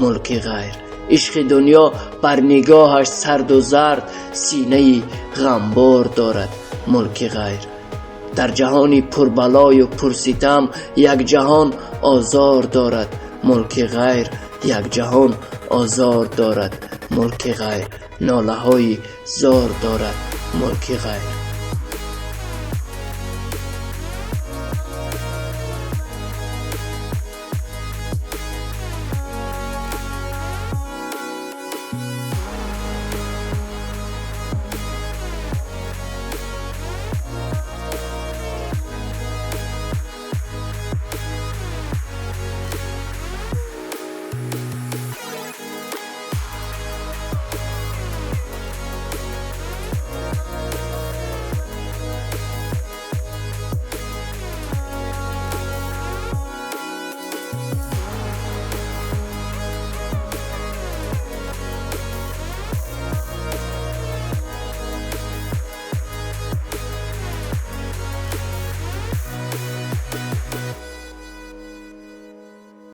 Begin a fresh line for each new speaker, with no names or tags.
мулки ғайр. Ишқи дунё бар нигоҳаш сарду зард, синаи ғамбор дорад мулки ғайр. Дар ҷаҳони пурбалою пурситам як ҷаҳон озор дорад мулки ғайр, як ҷаҳон озор дорад мулки ғайр, нолаҳои зор дорад мулки ғайр.